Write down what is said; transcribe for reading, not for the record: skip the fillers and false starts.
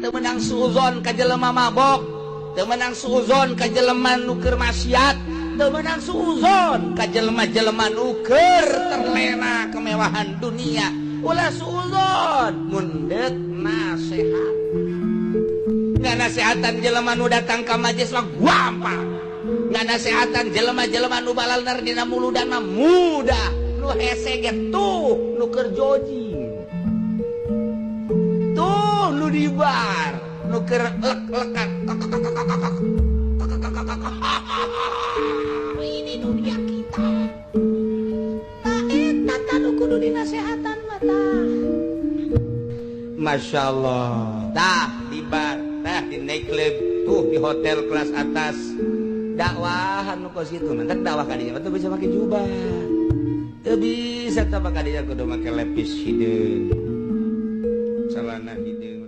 Teu meunang suuzon ka jelema mabok, teu meunang suuzon ka jelema nu keur maksiat, teu meunang suuzon ka jelema-jelema nu keur terlena kemewahan dunia. Ulah suuzon mun deuk nasehat. Nggak nasehatan jelema nu datang ka majelis mah gampang. Nggak nasehatan jelema-jelema nu balalner dina muludan mah mudah. Nu hese ge tuh nu keur jogging. Tuh nu di bar, nu keur lek-lekan. Ini dunia kita. Tah eta tah nu kudu dinasehatan mah tah. Masya Allah. Tah di bar, tah di nightclub, tuh di hotel kelas atas. Dakwahan nu kos kitu, mantak dakwah ka dinya mah teu bisa make jubah. Teu bisa tah ka dinya kudu make lepis hideung. Celana hideung.